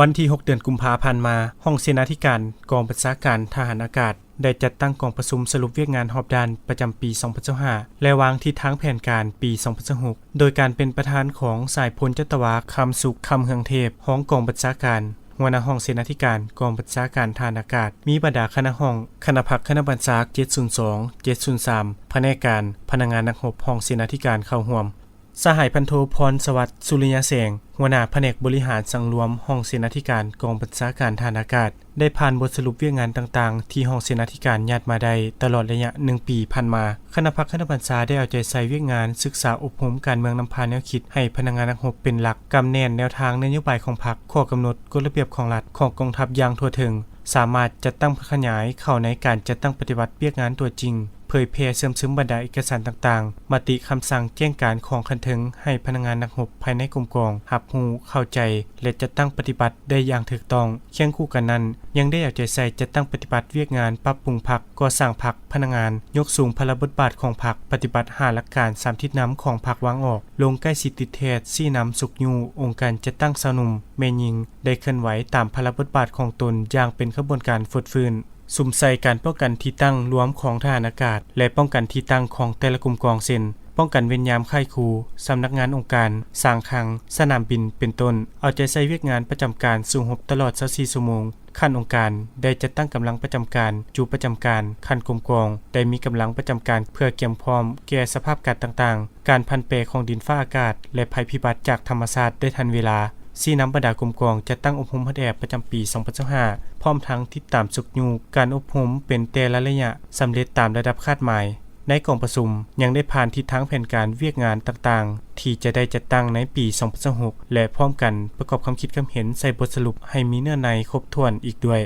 ວັນທີຫົກ ເດືອນກຸມພາຜ່ານມາ, ຫ້ອງເສນາທິການກອງບັນຊາການທະຫານອາກາດ ໄດ້ຈັດຕັ້ງກອງປະຊຸມສະຫຼຸບວຽກງານຮອບດ້ານປະຈຳປີສອງພັນຊາວຫ້າ ແລະ ວາງທິດທາງແຜນການປີສອງພັນຊາວຫົກ ໂດຍການເປັນປະທານຂອງສາຍພົນຈັດຕະວາ ຄຳສຸກ ຄຳເຮືອງເທບ ຮອງກອງບັນຊາການ, ຫົວໜ້າຫ້ອງເສນາທິການກອງບັນຊາການທະຫານອາກາດ, ມີບັນດາຄະນະຫ້ອງ, ຄະນະພັກ, ຄະນະບັນຊາກ ເຈັດສູນສອງ ເຈັດສູນສາມ, ພະແນກການ, ພະນັກງານນັກຮົບຫ້ອງເສນາທິການເຂົ້າຮ່ວມ. ສະຫາຍພັນໂທ ພອນສະຫວັດ ສຸລິຍະແສງ ຫົວໜ້າພະແນກບໍລິຫານສັງລວມຫ້ອງເສນາທິການກອງບັນຊາການທະຫານອາກາດ ໄດ້ຜ່ານບົດສະຫຼຸບວຽກງານຕ່າງໆ ທີ່ຫ້ອງເສນາທິການຍາດມາໄດ້ຕະຫຼອດໄລຍະໜຶ່ງປີຜ່ານມາ. ຄະນະພັກຄະນະບັນຊາໄດ້ເອົາໃຈໃສ່ວຽກງານສຶກສາອົບຮົມການເມືອງນຳພາແນວຄິດໃຫ້ພະນັກງານນັກຮົບເປັນຫຼັກ, ກຳແໜ້ນແນວທາງນະໂຍບາຍຂອງພັກ, ຂໍ້ກຳນົດ, ກົດລະບຽບຂອງລັດ, ຂອງກອງທັບຢ່າງທົ່ວເຖິງ, ສາມາດຈັດຕັ້ງຂະຫຍາຍເຂົ້າໃນການຈັດຕັ້ງປະຕິບັດວຽກງານຕົວຈິງ, ເຜີຍແຜ່ເຊື່ອມຊຶມບັນດາເອກະສານຕ່າງໆ, ມະຕິຄຳສັ່ງແຈ້ງການຂອງຂັ້ນເທິງໃຫ້ພະນັກງານນັກຮົບພາຍໃນກົມກອງຮັບຮູ້, ເຂົ້າໃຈ ແລະ ຈັດຕັ້ງປະຕິບັດໄດ້ຢ່າງຖືກຕ້ອງ. ຄຽງຄູ່ກັນນັ້ນ, ຍັງໄດ້ເອົາໃຈໃສ່ຈັດຕັ້ງປະຕິບັດວຽກງານປັບປຸງພັກ, ກໍ່ສ້າງພັກ, ພະນັກງານ, ຍົກສູງພາລະບົດບາດຂອງພັກ, ປະຕິບັດຫ້າຫຼັກການສາມທິດນຳຂອງພັກວາງອອກ, ລົງໃກ້ຊິດຕິດແທດ, ຊີ້ນຳ, ຊຸກຍູ້ອົງການຈັດຕັ້ງຊາວໜຸ່ມ, ແມ່ຍິງ ໄດ້ເຄື່ອນໄຫວຕາມພາລະບົດບາດຂອງຕົນຢ່າງເປັນຂະບວນການຟົດຟື້ນ. ສຸມໃສ່ການປ້ອງກັນທີ່ຕັ້ງລວມຂອງທະຫານອາກາດ ແລະ ປ້ອງກັນທີ່ຕັ້ງຂອງແຕ່ລະກົມກອງ ເຊັ່ນ ປ້ອງກັນເວນຍາມຄ້າຍຄູ, ສຳນັກງານອົງການ, ສາງຄັງ, ສະໜາມບິນ ເປັນຕົ້ນ, ເອົາໃຈໃສ່ວຽກງານປະຈຳການສູ້ຮົບຕະຫຼອດຊາວສີ່ຊົ່ວໂມງ, ຂັ້ນອົງການໄດ້ຈັດຕັ້ງກຳລັງປະຈຳການ, ຈຸປະຈຳການ, ຂັ້ນກົມກອງໄດ້ມີກຳລັງປະຈຳການເພື່ອກຽມພ້ອມແກ່ສະພາບການຕ່າງໆ, ການຜັນແປຂອງດິນຟ້າອາກາດ ແລະ ໄພພິບັດຈາກທຳມະຊາດໄດ້ທັນເວລາ, ຊີ້ນຳບັນດາກົມກອງຈັດຕັ້ງອົບຮົມຮອດແອບປະຈຳປີສອງພັນຊາວຫ້າ ພ້ອມທັງຕິດຕາມຊຸກຍູ້ການອົບຮົມເປັນແຕ່ລະໄລຍະ ສຳເລັດຕາມລະດັບຄາດໝາຍ. ໃນກອງປະຊຸມຍັງໄດ້ຜ່ານທິດທາງແຜນການວຽກງານຕ່າງໆ ທີ່ຈະໄດ້ຈັດຕັ້ງໃນປີສອງພັນຊາວຫົກ ແລະ ພ້ອມກັນປະກອບຄຳຄິດຄຳເຫັນໃສ່ບົດສະຫຼຸບໃຫ້ມີເນື້ອໃນຄົບຖ້ວນອີກດ້ວຍ.